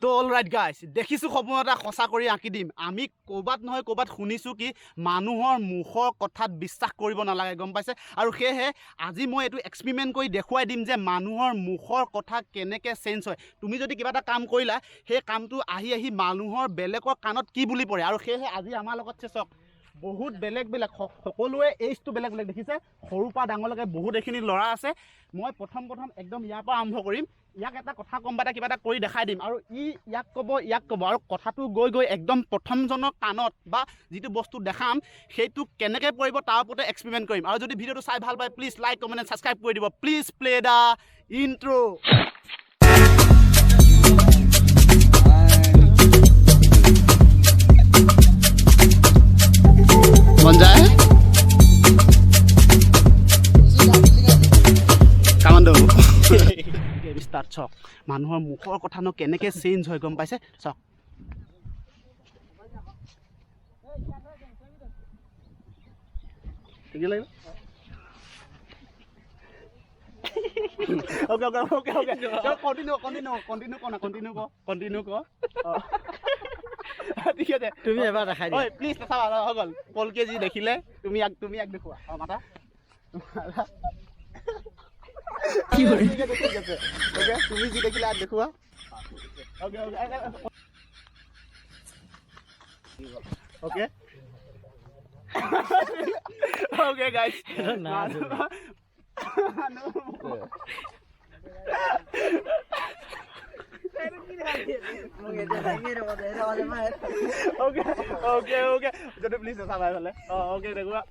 তো all right গাইছ, দেখিছোঁ সপোন এটা সঁচা কৰি আঁকি দিম। আমি ক'ৰবাত নহয় ক'ৰবাত শুনিছোঁ কি মানুহৰ মুখৰ কথাত বিশ্বাস কৰিব নালাগে, গম পাইছে? আৰু সেয়েহে আজি মই এইটো এক্সপেৰিমেণ্ট কৰি দেখুৱাই দিম যে মানুহৰ মুখৰ কথা কেনেকৈ চেঞ্জ হয়। তুমি যদি কিবা এটা কাম কৰিলা, সেই কামটো আহি আহি মানুহৰ বেলেগৰ কাণত কি বুলি পৰে। আৰু সেয়েহে আজি আমাৰ লগত আছে, চাওক, বহুত বেলেগ বেলেগ, সকলোৰে এইজটো বেলেগ বেলেগ, দেখিছে? সৰুৰ পৰা ডাঙৰলৈকে বহুত এইখিনি ল'ৰা আছে। মই প্ৰথম প্ৰথম একদম ইয়াৰ পৰা আৰম্ভ কৰিম। ইয়াক এটা কথা ক'ম বা এটা কিবা এটা কৰি দেখাই দিম আৰু ই ইয়াক ক'ব, ইয়াক ক'ব আৰু কথাটো গৈ গৈ একদম প্ৰথমজনৰ কাণত বা যিটো বস্তু দেখাম সেইটো কেনেকৈ পৰিব, তাৰ ওপৰতে এক্সপেৰিমেণ্ট কৰিম। আৰু যদি ভিডিঅ'টো চাই ভাল পায়, please like, comment and subscribe কৰি দিব। Please play the intro. মন যায় কামান। ষ্টাৰ্ট। চাওক, মানুহৰ মুখৰ কথানো কেনেকৈ চেঞ্জ হয়, গম পাইছে? চাওক। ঠিকে লাগিব। Okay, continue, continue, continue ক না, কণ্টিনিউ ক, কণ্টিনিউ ক। অঁ, ঠিক আছে। তুমি এবাৰ দেখাই ঐ দিয়া। প্লিজ নাচাবা, হৈ গ'ল। পলকে যি দেখিলে, তুমি ইয়াক দেখুওৱা। অঁ, মাতা। ঠিক আছে, ঠিক আছে, অ'কে। তুমি যি দেখিলা ইয়াক দেখুওৱা। Okay, guys. না। অ'কে, যদি প্লিজ নাচাবা এইফালে। অঁ, অ'কে, দেখুওৱা।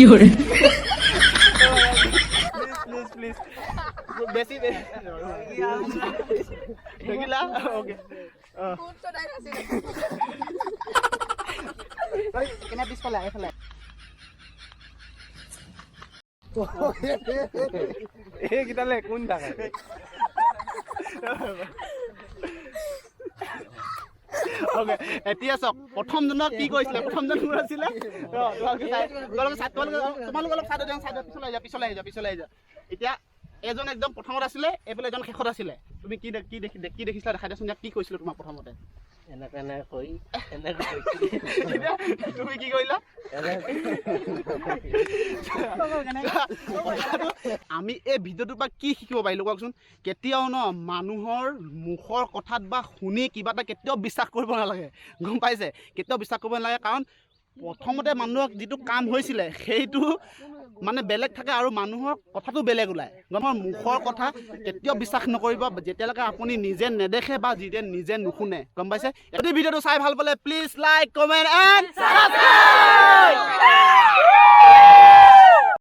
有人， please, please, please, বেছি দেখিলা। অ'কে, অঁ, কেনে পিছফালে এইফালে। এইকেইটালে কোন থাকে? অ'কে, এতিয়া চাওক, প্ৰথমজনক কি কৈছিলে? প্ৰথমজন কোন আছিলে? তোমালোকে চাই, তোমালোক অলপ চাইডত যাওঁ, চাইডত, পিছলৈ আহি যোৱা, পিছলৈ আহি যোৱা, পিছলৈ আহি যোৱা। এতিয়া এজন একদম প্ৰথমত আছিলে, এইফালে এজন শেষত আছিলে। তুমি কি দেখিছিলা দেখাই দিয়াচোন। ইয়াক কি কৈছিলো তোমাক প্ৰথমতে? এনেকে এনেকে কৈ এনেকে। এতিয়া তুমি কি কৰিলা? কথাটো আমি এই ভিডিঅ'টোৰ পৰা কি শিকিব পাৰিলোঁ কওকচোন? কেতিয়াও ন মানুহৰ মুখৰ কথাত বা শুনি কিবা এটা কেতিয়াও বিশ্বাস কৰিব নালাগে, গম পাইছে? কেতিয়াও বিশ্বাস কৰিব নালাগে, কাৰণ প্ৰথমতে মানুহক যিটো কাম হৈছিলে সেইটো মানে বেলেগ থাকে আৰু মানুহৰ কথাটো বেলেগ ওলায়। গম পাই? মুখৰ কথা কেতিয়াও বিশ্বাস নকৰিব যেতিয়ালৈকে আপুনি নিজে নেদেখে বা যেতিয়া নিজে নুশুনে, গম পাইছে? যদি ভিডিঅ'টো চাই ভাল পালে, please like, comment and subscribe.